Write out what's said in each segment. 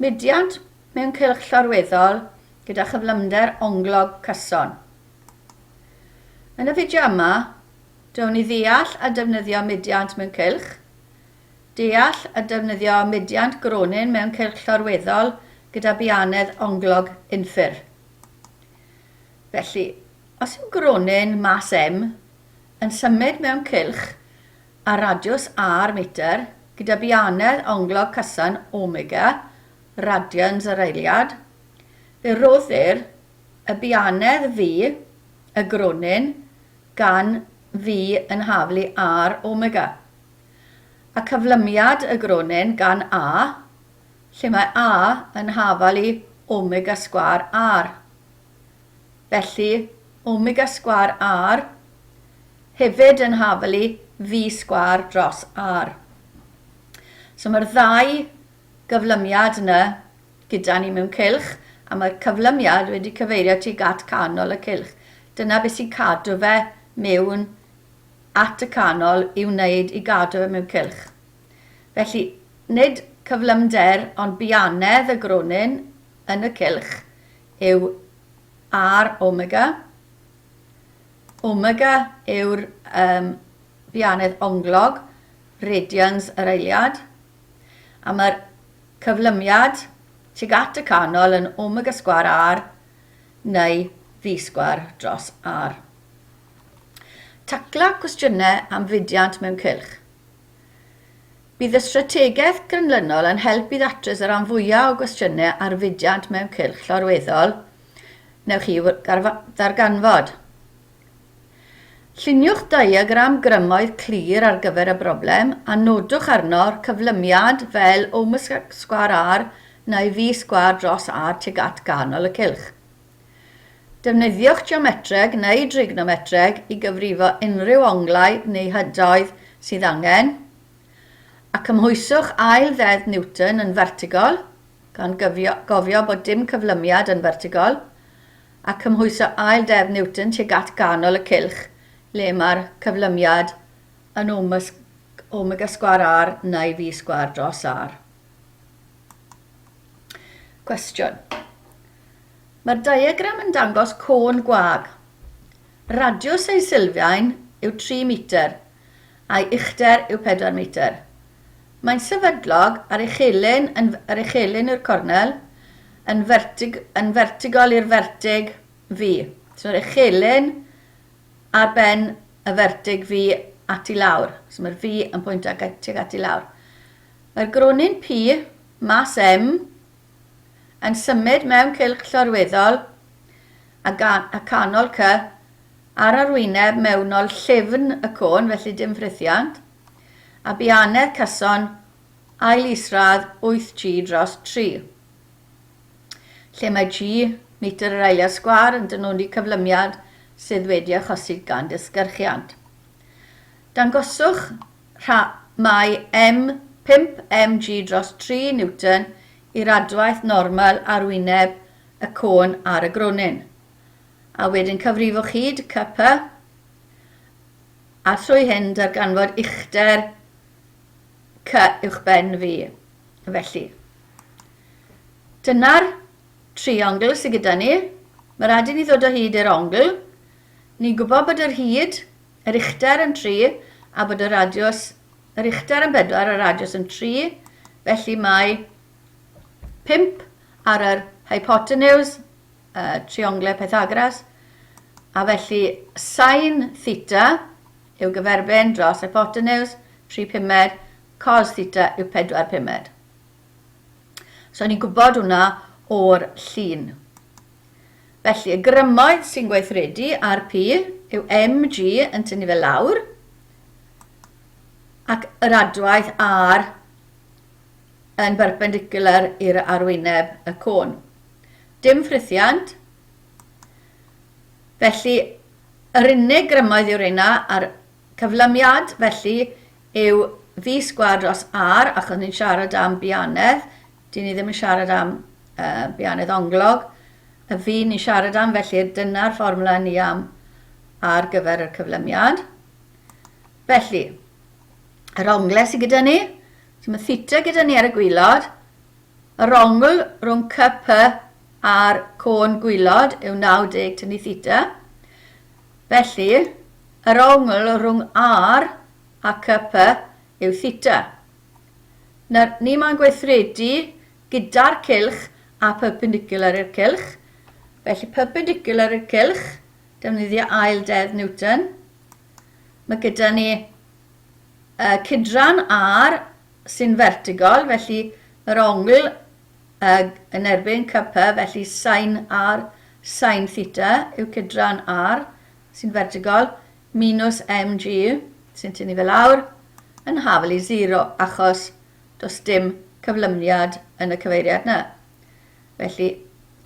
Mudiant mewn cylch llorweddol gyda chyflymder onglog cyson. Yn y fideo yma, dywn ni ddeall a defnyddio mudiant mewn cylch, deall a defnyddio mudiant gronyn mewn cylch llorweddol gyda bianedd onglog unffurf. Felly, os yw gronyn mas M yn symud mewn cylch a radiws R metr gyda bianedd onglog cyson omega, radians yr eiliad, fe roddir y bianedd V, y gronyn, gan V yn haflu R omega, a cyflymiad y gronyn gan A, lle mae A yn hafal i omega sgwâr R. Felly, omega sgwâr R hefyd yn hafal i V sgwâr dros R. So mae'r ddau gyflymiad yna gyda ni mewn cylch, a mae'r cyflymiad wedi cyfeirio tuag at canol y cylch. Dyna beth sy'n cadw fe mewn at y canol i wneud i gadw fe mewn cylch. Felly, nid cyflymder ond bianedd y gronyn yn y cylch yw R omega. Omega yw'r um, bianedd onglog, radians yr eiliad, a mae'r cyflymiad tuag at y canol yn omega sgwâr R neu V sgwâr dros R. Tacla cwestiynau am fudiant mewn cylch. Bydd y strategaeth gynlynol yn help i ddatrys y rhan fwyaf o gwestiynau ar fudiant mewn cylch llorweddol Wnewch chi ddarganfod. Lluniwch diagram grymoedd clir ar gyfer y broblem a nodwch arno'r cyflymiad fel omega sgwâr R neu V sgwâr dros R tuag at ganol y cylch. Defnyddiwch geometreg neu drignometreg i gyfrifo unrhyw onglau neu hydoedd sydd angen, a cymhwyswch ail ddeddf Newton yn fertigol, gan gofio bod dim cyflymiad yn fertigol, a cymhwyso ail deddf Newton tuag at ganol y cylch le mae'r cyflymiad yn omega sgwâr R neu V sgwâr dros R. Cwestiwn. Mae'r diagram yn dangos côn gwag. Radiws ei sylfaen yw 3 metr a'i uchder yw 4 metr. Mae'n sefydlog a'r uchelyn yn, yr uchelyn yw'r cornel, yn, fertig, yn fertigol i'r fertig V. So mae'r uchelyn ar ben y fertig V at i lawr. So mae'r V yn pwyntio tuag at i lawr. Mae'r gronyn P, mas M, yn symud mewn cylch llorweddol a, gan, a canol C ar arwyneb mewnol llyfn y côn, felly dim ffrithiant, a bianedd cyson ail isradd 8G dros 3, lle mae G, metr yr eiliad sgwâr, yn dynodi cyflymiad sydd wedi achosi gan disgyrchiant. Dangoswch rha mai M 5 mg dros 3 Newton i'r adwaith normal arwyneb y côn ar y gronyn. A wedyn cyfrifwch hyd CP A thrwy hyn darganfod uchder C uwchben V. Felly, dyna'r triongl sydd gyda ni. Mae rhaid i ni ddod o hyd i'r ongl. Ni'n gwybod bod yr hyd, yr uchder yn 3, a bod y radiws, yr uchder yn 4 a'r radiws yn 3. Felly mae 5 ar yr hypotenuse, uh, trionglau Pythagoras, a felly sin theta yw gyferbyn dros hypotenuse, 3 pumed, cos theta yw 4 pumed. So ni'n gwybod hwnna o'r llun. Felly, y grymoedd sy'n gweithredu ar P yw mg yn tynnu fe lawr, ac yr adwaith R yn berpendicular i'r arwyneb y côn. Dim ffrithiant. Felly, yr unig grymoedd yw'r reina a'r cyflymiad, felly, yw V sgwâr dros R, achos ni'n siarad am bianedd, dyn ni ddim yn siarad am uh, bianedd onglog, y V ni'n siarad am, felly dyna'r fformwla ni am ar gyfer y cyflymiad. Felly, yr ongle sydd gyda ni, so mae theta gyda ni ar y gwylod, Yr ongl rhwng CP a'r côn gwylod yw 90 tynnu theta. Felly, yr ongl rhwng R a CP yw theta. Nawr, ni moyn gweithredu gyda'r cylch a perpendicular i'r cylch. Felly, perpendicular i'r cylch, defnyddio ail deddf Newton. Mae gyda ni uh, cydran R sy'n fertigol, felly yr ongl uh, yn erbyn CP, felly sin R sin theta yw cydran R sy'n fertigol, minus mg sy'n tynnu fe lawr, yn hafal i 0, achos does dim cyflymiad yn y cyfeiriad yna. Felly,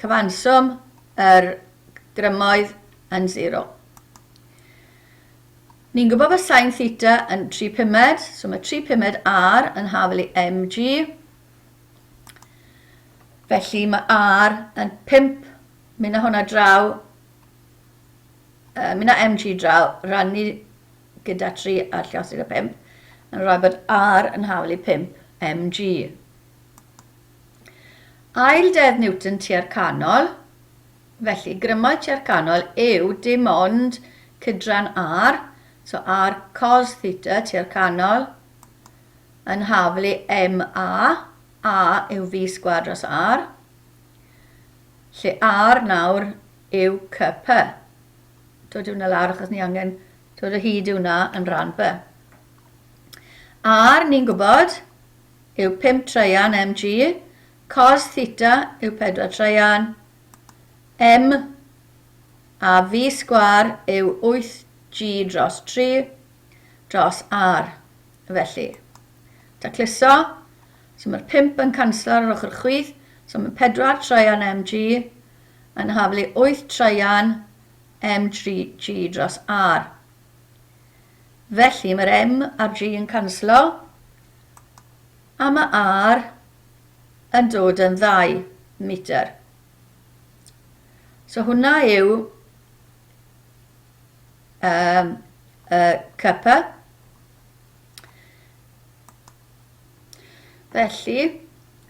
cyfanswm yr grymoedd yn 0. Ni'n gwybod bod sin theta yn 3 pumed, so mae 3 pumed r yn hafal i mg. Felly mae r yn 5, mynd â hwnna draw, uh, mynd â mg draw, rannu gyda 3 a lliosi gyda 5, yn rhoi bod r yn hafal i 5 mg. Ail deddf Newton tua'r canol, Felly, grymoedd tua'r canol yw dim ond cydran R, so R cos theta tua'r canol, yn haflu MA, A yw V sgwâr dros R, lle R nawr yw CP. Dod i hwnna lawr achos ni angen dod o hyd i hwnna yn rhan B. R, ni'n gwybod, yw 5 traean mg, Cos theta yw 4 traean, M a V sgwâr yw 8G dros 3 dros R. Felly, tacluso, so mae'r 5 yn canslo ar yr ochr chwith, so mae 4 traean mg yn haflu 8 traean mg dros R. Felly, mae'r M a'r G yn canslo, a mae R yn dod yn ddau metr. So hwnna yw um, y CP. Felly,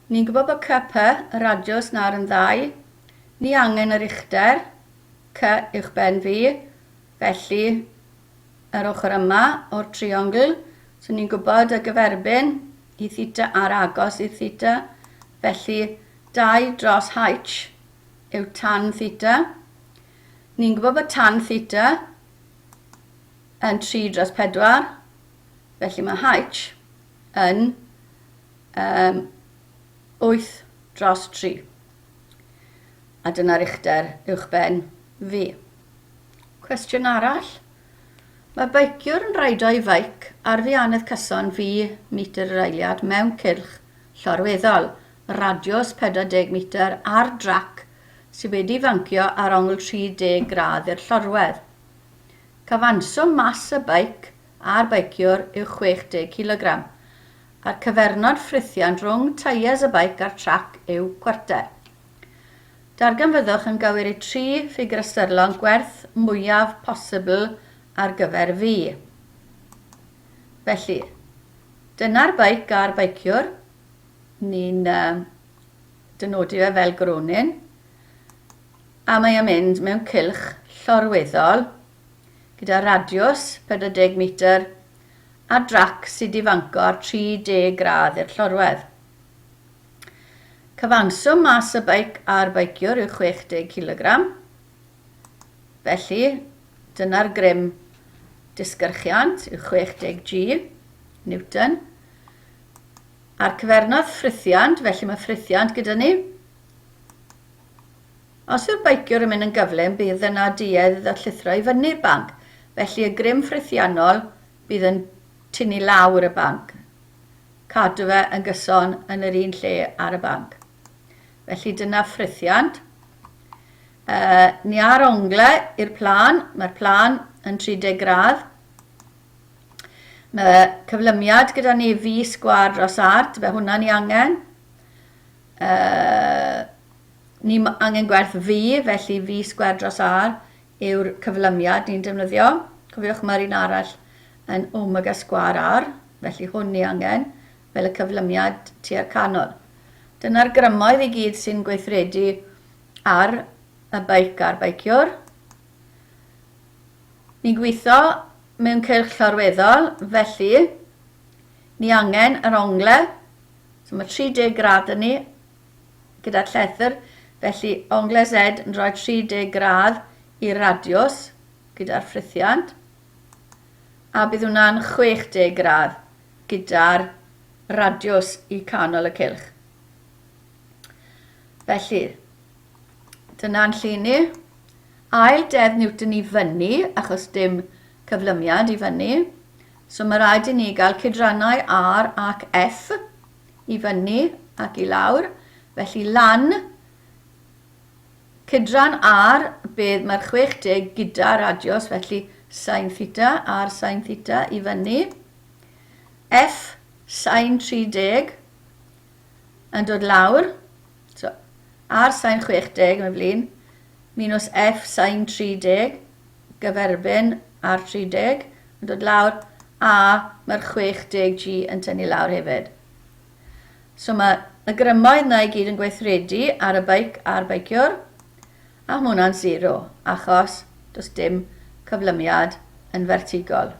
ni'n gwybod bod CP, y radiws nawr yn ddau. Ni angen yr uchder, C uwch ben fi. Felly, yr ochr yma o'r triongl. So ni'n gwybod y gyferbyn i theta a'r agos i theta. Felly 2 dros h yw tan theta. Ni'n gwybod bod tan theta yn 3 dros 4. Felly mae h yn um, 8 dros 3. A dyna'r uchder uwchben fi. Cwestiwn arall. Mae beiciwr yn raido ei feic ar fianedd cyson fi metr yr eiliad mewn cylch llorweddol, radiws 40 metr ar drac sydd wedi fancio ar ongl 30 gradd i'r llorwedd. Cyfanswm mas y beic a'r beiciwr yw 60 cilogram, a'r cyfernod ffrithiant rhwng tyres y beic a'r trac yw cwarter. Darganfyddwch yn gywir y tri ffigur ystyrlon gwerth mwyaf posibl ar gyfer fi. Felly, dyna'r beic a'r beiciwr. Ni'n uh, dynodi fe fel gronyn. A mae o'n mynd mewn cylch llorweddol gyda radiws 40 metr a drac sydd i fanco ar 30 gradd i'r llorwedd. Cyfanswm mas y beic a'r beiciwr yw 60 cilogram. Felly, dyna'r grym disgyrchiant yw 60 G, Newton. A'r cyfernodd ffrithiant, felly mae ffrithiant gyda ni. Os yw'r beiciwr yn mynd yn gyflym, bydd yna duedd iddo llithro i fyny'r banc. Felly y grym ffrithiannol bydd yn tynnu lawr y banc. Cadw fe yn gyson yn yr un lle ar y banc. Felly dyna ffrithiant. Uh, ni ar ongle i'r plân. Mae'r plân yn 30 gradd. Mae cyflymiad gyda ni V sgwar dros R, dyfa hwnna ni angen. Uh, ni angen gwerth V, felly V sgwar dros R yw'r cyflymiad ni'n defnyddio. Cofiwch mae'r un arall yn omega sgwar R, felly hwn ni angen fel y cyflymiad tua'r canol. Dyna'r grymoedd i gyd sy'n gweithredu ar y beic a'r beiciwr. Ni'n gweithio mewn cylch llorweddol, felly ni angen yr ongle. So mae 30 gradd yn ni gyda'r llethr, felly ongle Z yn rhoi 30 gradd i'r radiws gyda'r ffrithiant, a bydd hwnna'n 60 gradd gyda'r radiws i canol y cylch. Felly, dyna'n llun ni. Ail deddf Newton i fyny, achos dim cyflymiad i fyny. So mae rhaid i ni gael cydrannau R ac F i fyny ac i lawr. Felly lan, cydran R, bydd mae'r 60 gyda radios, felly sin theta, R sin theta i fyny. F sin 30 yn dod lawr, so R sin 60 yn y flin, minus F sin 30 gyferbyn R 30 yn dod lawr, a mae'r 60 G yn tynnu lawr hefyd. So mae y grymoedd na i gyd yn gweithredu ar y beic a'r beiciwr, a mae hwnna'n zero, achos does dim cyflymiad yn fertigol.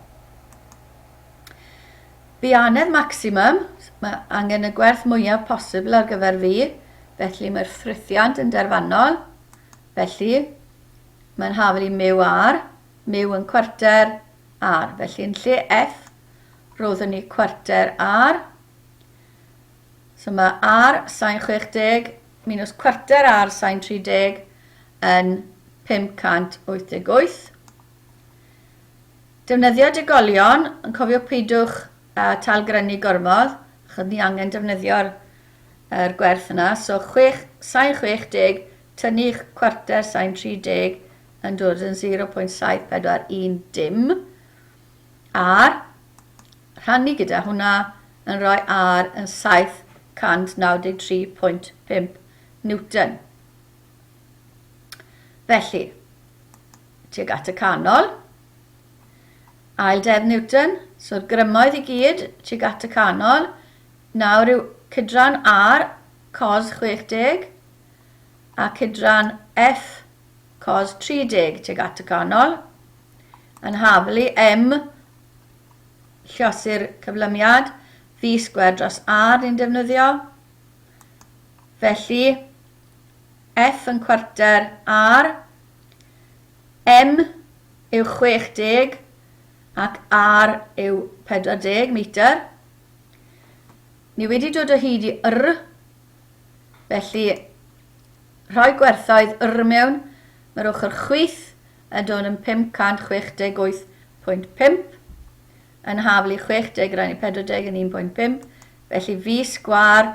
Bianedd maximum, mae angen y gwerth mwyaf posibl ar gyfer fi, felly mae'r ffrithiant yn derfynol, felly mae'n hafal i mu r, mu yn cwarter r, felly yn lle F, roeddwn ni cwarter r, so mae r sin 60 minus cwarter r sin 30 yn 588. Defnyddio degolion, yn cofio peidiwch â talgrynu gormod, achos ni angen defnyddio'r er gwerth yna. So 6, sain 60, tynnu cwarter sain 30 yn dod yn 0.741 dim. R, rhannu gyda hwnna yn rhoi R yn 793.5 Newton. Felly, tuag at y canol. Ail deddf Newton, so'r grymoedd i gyd tuag at y canol. Nawr yw cydran R cos 60 a cydran F cos 30 tuag at y canol. Yn haflu M lliosi'r cyflymiad, V sgwer dros R ni'n defnyddio. Felly, F yn cwarter R M yw 60 ac R yw 40 metr. Ni wedi dod o hyd i R, felly rhoi gwerthoedd R mewn, mae'r ochr chwith yn dod yn 568.5, yn haflu 60 rannu 40 yn 1.5, felly V sgwâr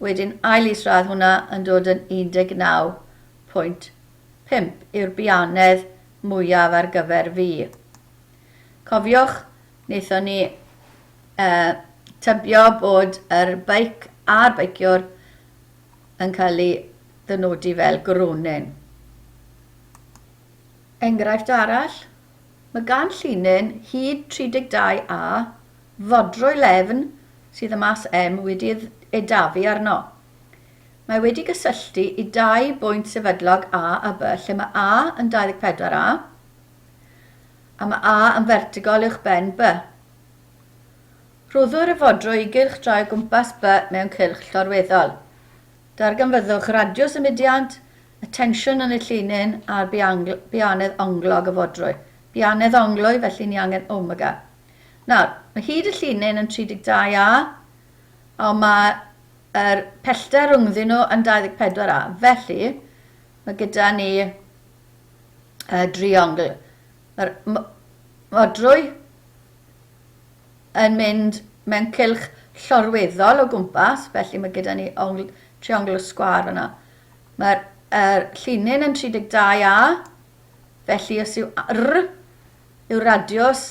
wedyn ail isradd hwnna yn dod yn 19.5. 5 yw'r bianedd mwyaf ar gyfer fi. Cofiwch, wnaethon ni uh, tybio bod yr beic a'r beiciwr yn cael ei ddynodi fel gronyn. Enghraifft arall, mae gan llinyn hyd 32A fodrwy lefn sydd y mas M wedi edafu arno. Mae wedi gysylltu i dau bwynt sefydlog A a B lle mae A yn 24 A a mae A yn fertigol uwch ben B. Rhoddwr y fodrwy i gylchdroi o gwmpas B mewn cylch llorweddol. Darganfyddwch radiws y mudiant, y tensiwn yn y llinyn a'r bianedd onglog y fodrwy. Bianedd onglwy, felly ni angen omega. Nawr, mae hyd y llinyn yn 32 A, ond mae yr pellter rhyngddyn nhw yn 24 A. Felly, mae gyda ni y driongl. Mae'r modrwy yn mynd mewn cylch llorweddol o gwmpas, felly mae gyda ni ongl, triongl sgwâr fyna. Mae'r er llinyn yn 32 A, felly os yw R yw'r radiws,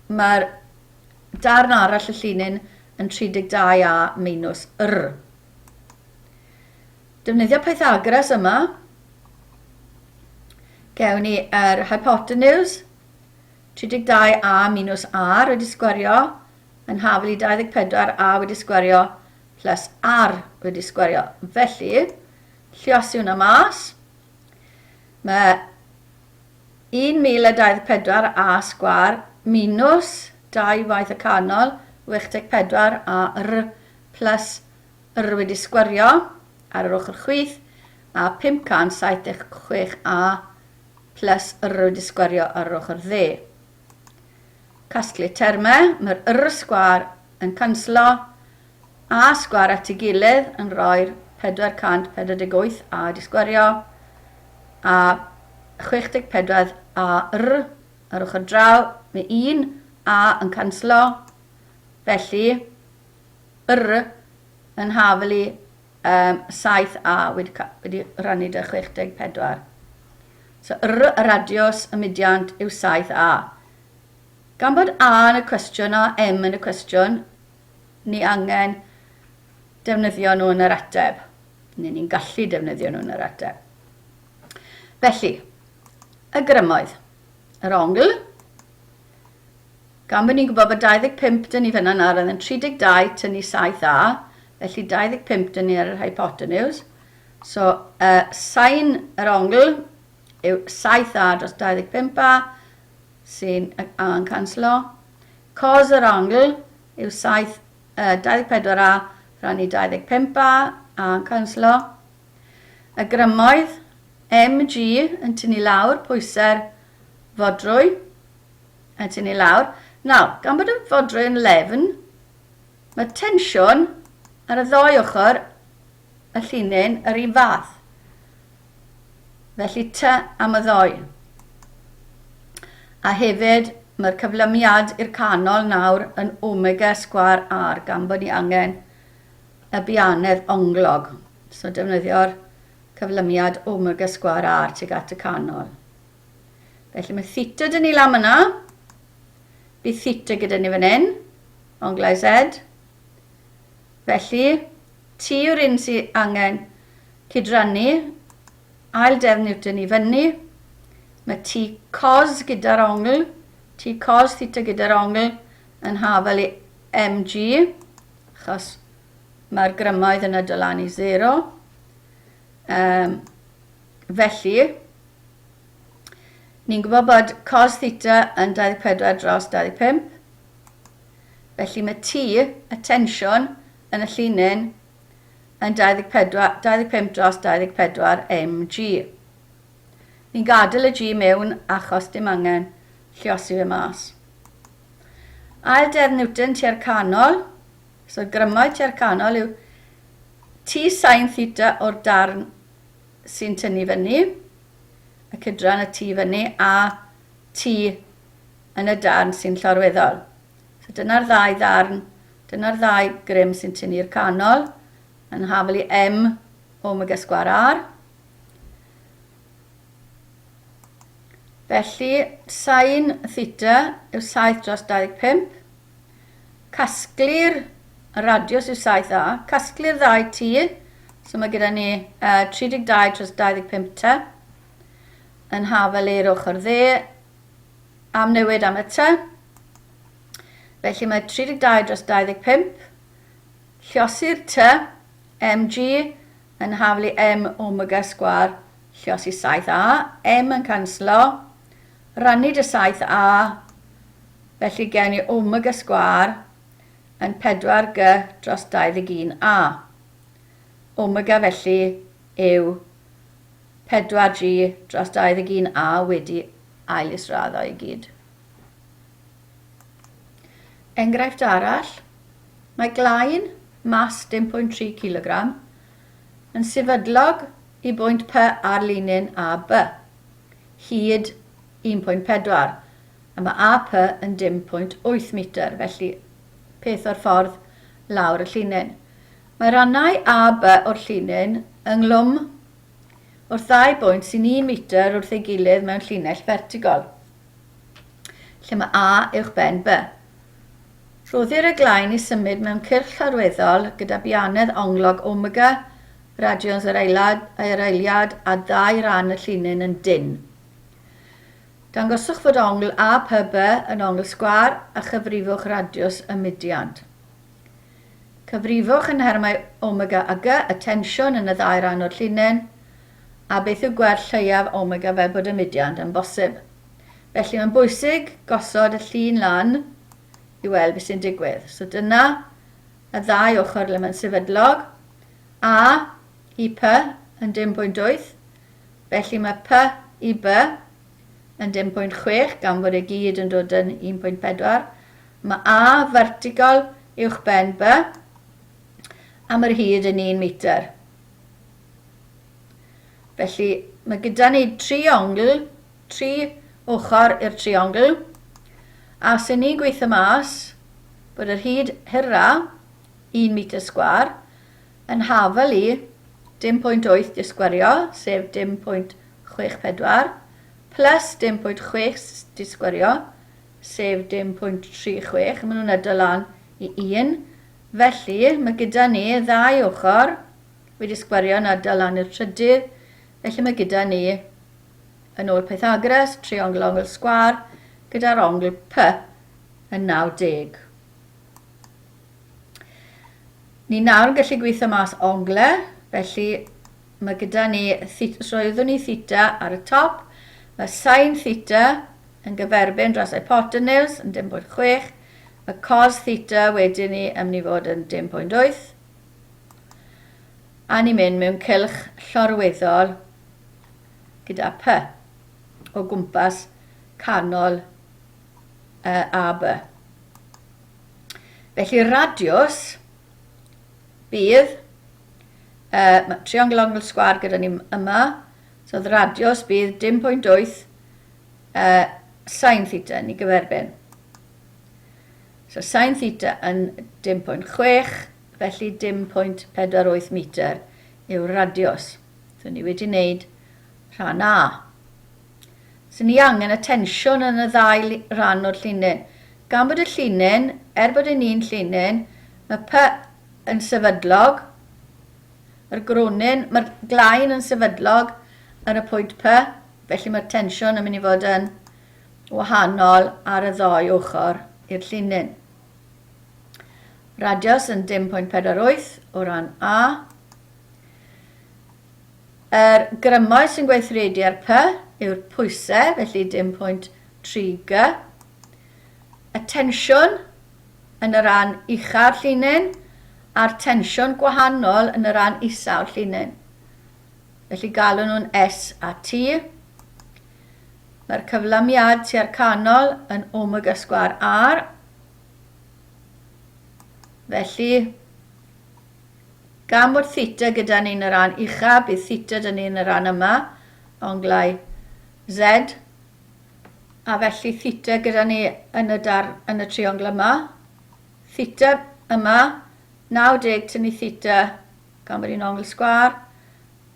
mae'r darn arall y llinyn yn 32 A minus R. Defnyddio Pythagoras yma. Gewn ni yr hypotenuse, 32 A minus R wedi sgwario, yn hafel i 24 A wedi sgwario plus R wedi sgwario. Felly, lliosi hwnna mas. Mae 1024 A sgwar minus 2 waith y canol 64 A R plus R wedi sgwario ar yr ochr chwith a 576 A plus R wedi sgwario ar yr ochr dde. Casglu termau, mae'r R sgwar yn canslo, A sgwar at ei gilydd yn rhoi'r 448 A wedi sgwario, a 64 A R ar ochr draw, mae 1 A yn canslo, felly R yn hafelu um, 7A wedi, wedi rhannu dy 64. So R, y radiws y mudiant yw 7A. Gan bod A yn y cwestiwn a M yn y cwestiwn, ni angen defnyddio nhw yn yr ateb. Neu ni'n gallu defnyddio nhw yn yr ateb. Felly, y grymoedd. Yr ongl. Gan bod ni'n gwybod bod 25 dyn ni fyna nawr, oedd yn 32 tynnu 7A, felly 25 dyn ni ar yr hypotenuse. So, uh, sain yr ongl yw 7A dros 25A, sy'n A yn canslo. Cos yr ongl yw 7, uh, 24A rhannu 25A, A yn canslo. Y grymoedd MG yn tynnu lawr pwysau'r fodrwy yn tynnu lawr. Nawr, gan bod y fodrwy yn lefn, mae tensiwn ar y ddoi ochr y llinyn yr un fath. Felly T am y ddoi. A hefyd, mae'r cyflymiad i'r canol nawr yn omega sgwâr R gan bod ni angen y bianedd onglog. So defnyddio'r cyflymiad omega sgwâr R tuag at y canol. Felly mae theta dyn ni lan yna. Bydd theta gyda ni fan hyn, onglau Z. Felly, T yw'r un sydd angen cydrannu, ail deddf Newton i fyny. Mae T cos gyda'r ongl, T cos theta gyda'r ongl yn hafel i mg, achos mae'r grymoedd yn y lan i 0. Um, felly, ni'n gwybod bod cos theta yn 24 dros 25. Felly mae T, y tensiwn, yn y llinyn yn 24, 25 dros 24 mg. Ni'n gadael y G mewn achos dim angen lliosi fe mas. Ail deddf Newton tua'r canol, so grymoedd tua'r canol yw T sin theta o'r darn sy'n tynnu fyny, y cydran y T fyny, a T yn y darn sy'n llorweddol. So dyna'r ddau ddarn, dyna'r ddau grym sy'n tynnu'r canol, yn hafel i M omega sgwar R. Felly, sin theta yw 7 dros 25. Casglu'r radius yw 7a. Casglu'r ddau T, so mae gyda ni uh, 32 dros 25 T yn hafel i'r ochr dde, am newid am y T. Felly mae 32 dros 25. Lliosi'r T, mg, yn haflu m omega sgwar, lliosi 7a, m yn canslo, rannu dy 7a, felly gen i omega sgwar yn 4g dros 21a. Omega felly yw 4g dros 21a wedi ail israddio i gyd. Enghraifft arall, mae glain mas 0.3 kg yn sefydlog i bwynt P ar linyn AB, hyd 1.4, a mae AP yn 0.8 metr, felly peth o'r ffordd lawr y llinyn. Mae rhannau AB o'r llinyn ynghlwm wrth ddau bwynt sy'n 1 metr wrth ei gilydd mewn llinell fertigol, lle mae A uwch ben B. Rhoddir y glain i symud mewn cyrch llorweddol gyda bianedd onglog omega, radians yr aelad, yr eiliad a ddau ran y llinyn yn dynn. Dangoswch fod ongl APB yn ongl sgwâr a chyfrifwch radiws y mudiant. Cyfrifwch yn nhermau omega a G y tensiwn yn y ddau ran o'r llinyn, a beth yw gwerth lleiaf omega fel bod y mudiant yn bosib. Felly mae'n bwysig gosod y llun lan i weld beth sy'n digwydd. So dyna y ddau ochr le mae'n sefydlog. A i P yn dim pwynt 8, felly mae P i B yn dim pwynt 6 gan fod e gyd yn dod yn 1.4. Mae A vertical uwch ben B a mae'r hyd yn 1 metr. Felly mae gyda ni triongl, tri ochr i'r triongl, a sy'n ni'n gweithio mas bod yr hyd hira, 1 metr sgwar, yn hafal i dim pwynt 8 disgwario, sef dim pwynt 64, plus dim pwynt 6 disgwario, sef dim pwynt 36, maen nhw'n ydo lan i 1. Felly, mae gyda ni ddau ochr wedi sgwario yn adael lan i'r trydydd, felly mae gyda ni, yn ôl Pythagoras, triongl ongl sgwâr gyda'r ongl P yn 90. Ni nawr yn gallu gweithio mas ongle, felly mae gyda ni, os roeddwn ni theta ar y top, mae sin theta yn gyferbyn dros hypotenuse yn dim pwynt 6, mae cos theta wedyn ni yn mynd i fod yn dim pwynt 8, a ni'n mynd mewn cylch llorweddol gyda P o gwmpas canol uh, AB. Felly radiws bydd uh, triongl ongl sgwar gyda ni yma, so radiws bydd dim pwynt 8 uh, sin theta yn ei gyferbyn. So sin theta yn dim pwynt 6, felly dim pwynt 48 metr yw'r radiws. So ni wedi wneud rhan A. So ni angen y tensiwn yn y ddau ran o'r llinyn. Gan bod y llinyn, er bod e'n un llinyn, mae P yn sefydlog, mae'r gronyn, mae'r glaen yn sefydlog ar y pwynt P, felly mae'r tensiwn yn mynd i fod yn wahanol ar y ddou ochr i'r llinyn. Radius yn dim pwynt 48 o ran A. Yr grymoedd sy'n gweithredu ar P yw'r pwysau, felly dim pwynt 3 G. Y tensiwn yn y rhan ucha'r llinyn a'r tensiwn gwahanol yn y rhan isaw'r llinyn. Felly galwn nhw'n S a T. Mae'r cyflamiad tua'r canol yn omega sgwâr R. Felly, Gan bod theta gyda ni yn y rhan ucha, bydd theta 'da ni yn y rhan yma, onglau Z, a felly theta gyda ni yn y, dar, yn y triongl yma. Theta yma, 90 tynnu theta, gan bod hi'n ongl sgwâr.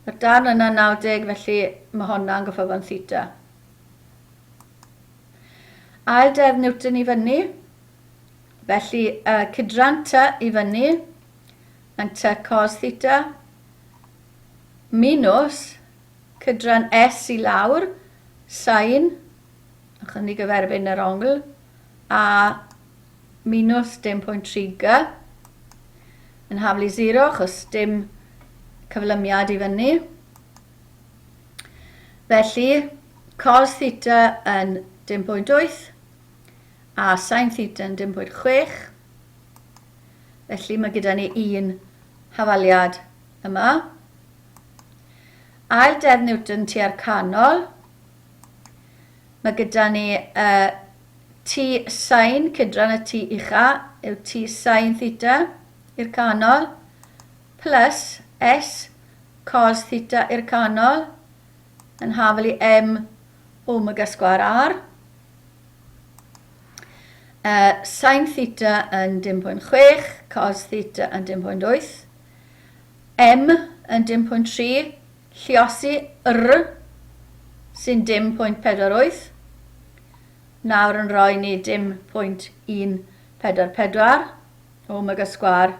Mae'r darn yna 90, felly mae honna'n goffo fo'n theta. Ail deddf Newton i fyny. Felly, uh, cydran T i fyny, yn T cos theta, minus cydran S i lawr, sin, achos ni gyferbyn yr ongl, a minus dim pwynt 3 G, yn haflu 0, achos dim cyflymiad i fyny. Felly, cos theta yn dim pwynt 8, a sin theta yn dim pwynt 6. Felly mae gyda ni un hafaliad yma. Ail deddf Newton tua'r canol. Mae gyda ni uh, T sin, cydran y T ucha, yw T sin theta i'r canol, plus S cos theta i'r canol, yn hafal i M omega sgwar R. Uh, sin theta yn dim pwynt 6, cos theta yn dim pwynt 8, m yn dim pwynt 3, lliosi r sy'n dim pwynt 48, nawr yn rhoi ni dim pwynt 144, omega sgwar.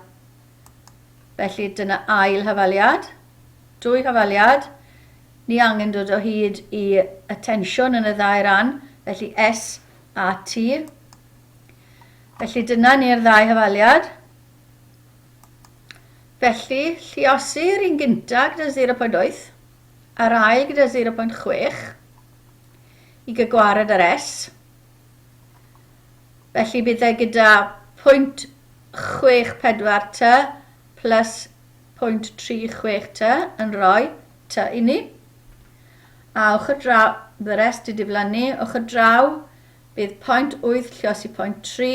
Felly dyna ail hafaliad, dwy hafaliad, Ni angen dod o hyd i y tensiwn yn y ddau ran, felly S a T. Felly dyna ni'r ddau hafaliad. Felly, lluosi'r un gynta gyda 0.8 a'r ail gyda 0.6 i gael gwared ar S. Felly bydd e gyda 0.64 T plus 0.36 T yn rhoi T i ni. A ochr draw, bydd yr S di diflannu, ochr draw bydd 0.8 lliosi 0.3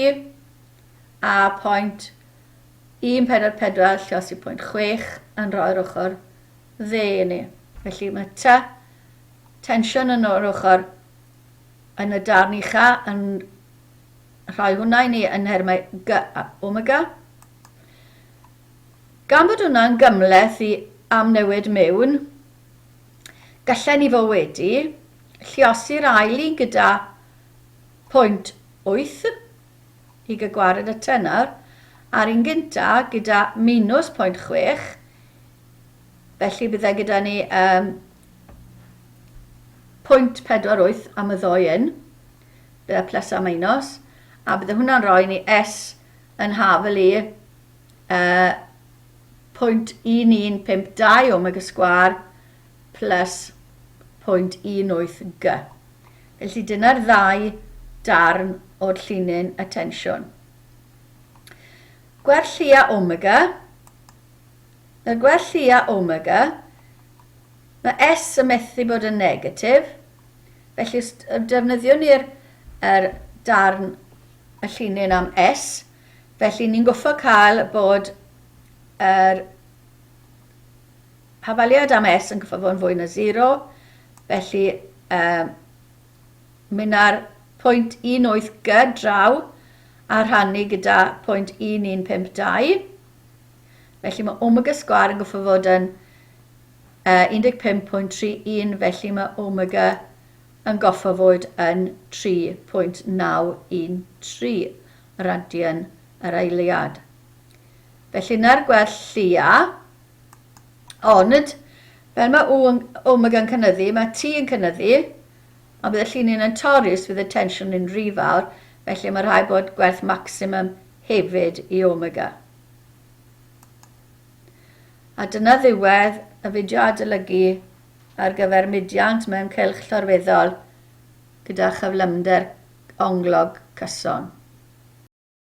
a 0.144 lliosi 0.6 yn rhoi'r ochr dde i ni. Felly mae T, tensiwn yn o'r ochr yn y darn ucha yn rhoi hwnna i ni yn nhermau G a omega. Gan bod hwnna'n gymhleth i amnewid mewn, gallen ni fod wedi lluosi'r ail un gyda pwynt 8 i gael gwared y T nawr, a'r un gynta gyda minus pwynt 6, felly bydde gyda ni um, 0.48 am y ddoi un, bydde plus a minus, a bydde hwnna'n rhoi ni S yn hafel i uh, 0.1152 omega sgwar plus 0.18 G. Felly dyna'r ddau darn o'r llinyn y tensiwn. Gwerth lleia omega. Nawr gwerth lleia omega, mae S yn methu bod yn negatif, felly os defnyddiwn ni'r er darn y llinyn am S, felly ni'n goffo cael bod yr hafaliad am S yn goffo fod yn fwy na 0, felly um, mynd ar 0.18 G draw a rhannu gyda 0.1152. Felly mae omega sgwâr yn goffo fod yn uh, 15.31, felly mae omega yn goffo fod yn 3.913 radian yr eiliad. Felly na'r gwell llia, ond fel mae U yn, omega yn cynyddu, mae T yn cynyddu, ond bydd y llinyn yn torri os fydd y tensiwn yn rhy fawr, felly mae rhaid bod gwerth maximum hefyd i omega. A dyna ddiwedd y fideo adolygu ar gyfer mudiant mewn cylch llorweddol gyda chyflymder onglog cyson.